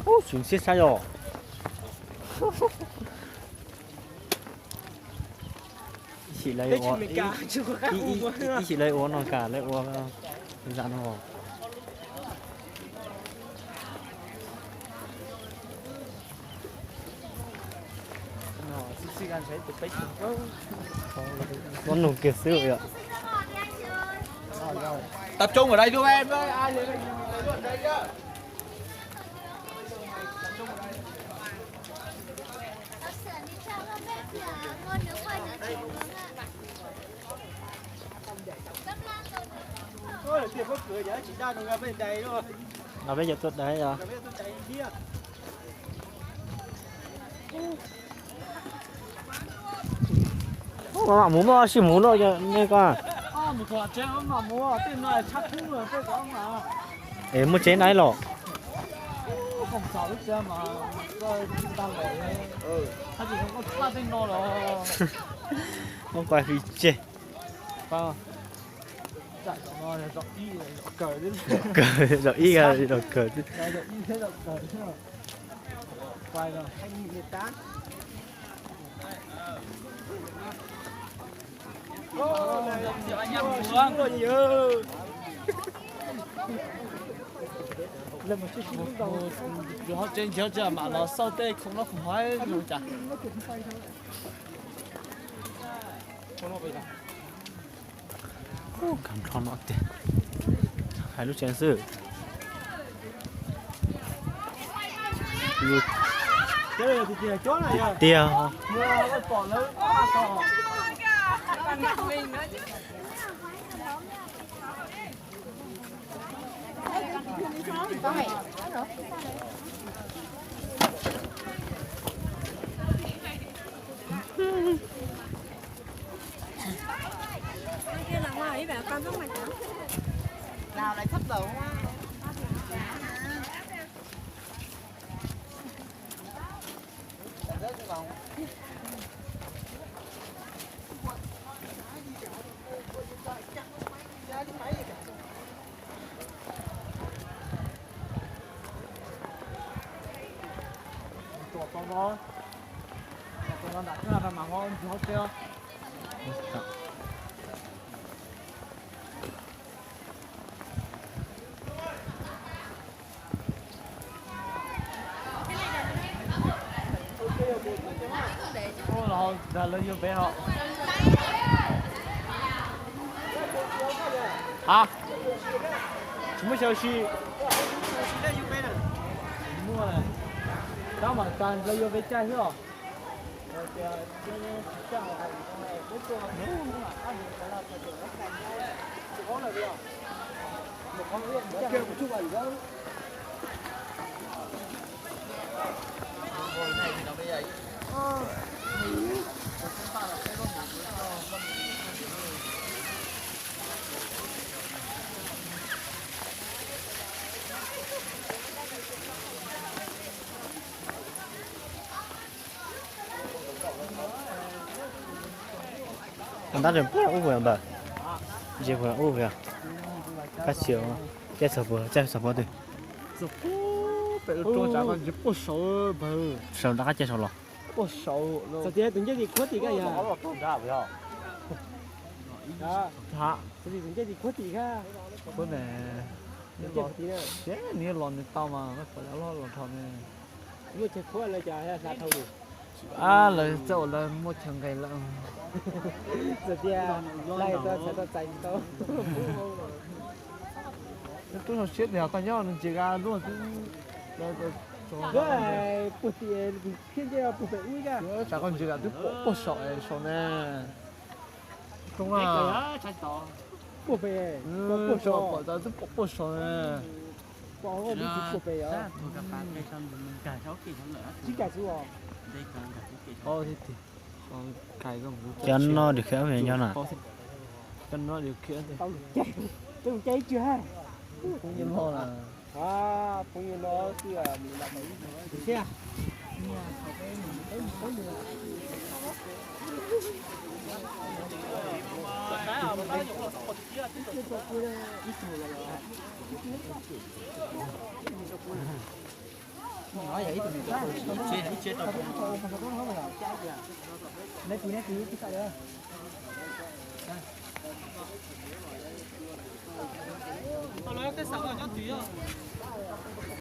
Ub, tsis ntxhiab saib os. Ib chim lawv ua, ib chim lawv ua no kam lawv ua zam no. Muab nug kiag xwb yom. Tập trung ở đây luôn em. Los peb cov tuaj dai os. Mam mus muaj sij hawm luaj nej ko. Es muaj tsev na los. Muab koj fi tseg. Zaum ib, zaum kawg. Tus hauv tsev nrhiav tsis mam los xauj tej khoom noj khoom haus no cas. Ub, kab nrho no tiag. Hais lub tsev xwb. Tiag. Ua los dag lawv yuav peb hos. Ha, tsis muaj xyaw si. Muaj, tab mam tas lawv yuav peb caij xwb os. Tab sis puag ub puas ntawd, ntsia puag ub puas, kab xyos caij txog puag, caij txog puag twg? Saum nram qab caij saud los. Tus ncej tim khuab tim ka yog? Tus ncej tim khuab tim ka? Khuab ne, siab nws los nws tau mas, loj los dhau ne. Muaj chaw khuab lawv cov hla dhau lawm. Lawv txawj ua lawv muaj chaw nqis lawm. Txawm tias lawv txawj txais tau. Tub zoo siab tias koj nyob no ntsia luaj xwb. Puag tim phiaj ncej puag pem ub ka. Tsam koj ntsia twb pom puag saum saud ne. Puag pem, puag saum, pom tas twb pom puag saud ne. Pom hauv ntsis puag pem os. Tsis kam xwb os. Cov no nws khiav nyob na. Cov no nws khiav. Peb mus caij ib tsug ha. Phooj ywg no, phooj ywg no xwb. Tau lawm, tej xav nyob twg os?